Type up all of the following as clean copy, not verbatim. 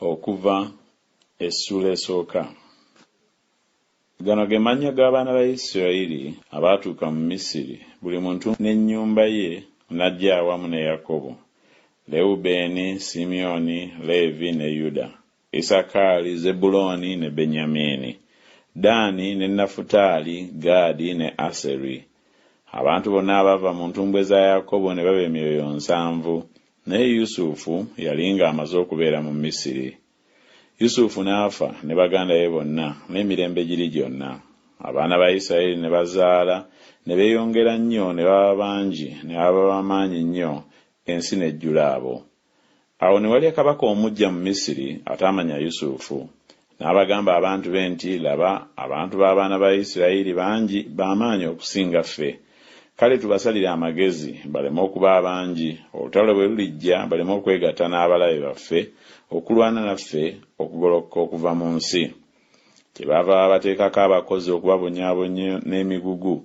Okuva, essuula esooka. Gano ge mannya g'abaana ba Isirayiri abaatuuka mu Misiri, buli muntu n'ennyumba ye n'ajja awamu ne Yakobo, Lewubeeni, Simyoni, Leevi ne Yuda, Isakaali, Zebbulooni ne Benyamini, Ddaani ne Nafutaali, Gaadi ne Aseri. Abantu bonna abaava mu ntumbwe za Yakobo ne baba emyoyo nsanvu, naye Yusufu yali ng'amaze okubeera mu Misiri. Yusufu n'afa ne baganda be bonna n'emirembe giri gyonna. Abaana ba Isirayiri ne bazaala ne beeyongera nnyo ne baba bangi ne baba ba maanyi nnyo, ensi n'ejjula abo. Awo ne walya kabaka omuggya mu Misiri ataamanya Yusufu. N'abagamba abantu be nti Laba, abantu b'abaana ba Isirayiri bangi ba maanyi okusinga ffe. Kale tubasalire amagezi, baleme okuba abangi, olutalo bwe lulijja baleme okwegatta n'abalabe baffe okulwana naffe okugolokoka okuva mu nsi. Kyebaava babateekako abakozi okubabonyaabonya n'emigugu,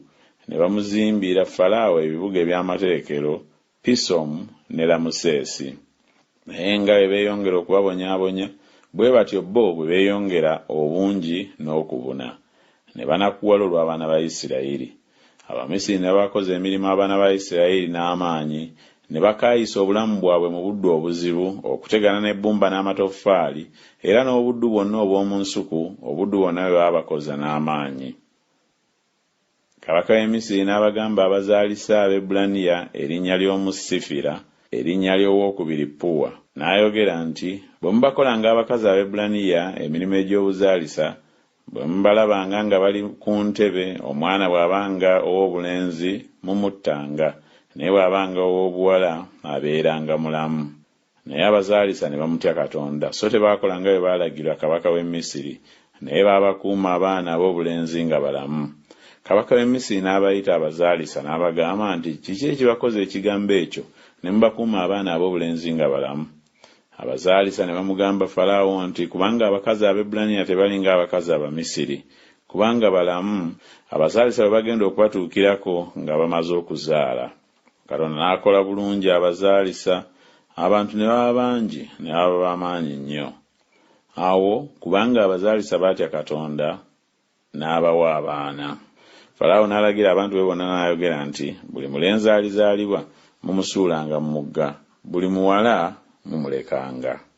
ne bamuzimbira Falaawo ebibuga eby'amaterekero, Pisomu ne Lamuseesi. Naye nga bwe beeyongera okubabonyaabonya, bwe batyo bo bwe beeyongera obungi n'okubuna, ne banakuwala olw'abaana ba Isirayiri. Abamisiri ne babakoza emirimu abaana ba Isirayiri n'amaanyi, ne bakaayisa obulamu bwabwe mu buddu obuzibu, okutegana n'ebbumba n'amatoffaali, era n'obuddu bwonna obw'omu nsuku, obuddu bwonna bwe baabakoza n'amaanyi. Kabaka w'e Misiri n'abagamba abazaalisa Abaebbulaniya erinnya ly'omu Sifira, erinnya ly'ow'okubiri Puwa. N'ayogera nti Bwe mubakolanga abakazi Abaebbulaniya emirimu egy'obuzaalisa, bwe mubalabanga nga bali ku ntebe, omwana bw'abanga ow'obulenzi mumuttanga, naye bw'abanga ow'obuwala abeeranga mulamu. Naye abazaalisa ne bamutya Katonda, so tebaakola nga bwe baalagirwa kabaka w'e Misiri, naye baabakuuma abaana ab'obulenzi nga balamu. Kabaka w'e Misiri n'abayita abazaalisa n'abagamba nti Kiki ekibakoza ekigambo ekyo, ne mubakuuma abaana ab'obulenzi nga balamu? Abazaalisa ne bamugamba Falaawo nti Kubanga abakazi Abaebbulaniya tebali ng'abakazi Abamisiri, kubanga balamu, abazaalisa bwe bagenda okubatuukirako nga bamaze okuzaala. Katonda n'akola bulungi abazaalisa, abantu ne baba bangi, ne baba ba maanyi nnyo. Awo, kubanga abazaalisa baatya Katonda, n'abawa abaana. Falaawo n'alagira abantu be bonna n'ayogera nti, Buli mulenzi alizaalibwa, mumusuulanga mu mugga, buli muwala mumulekanga.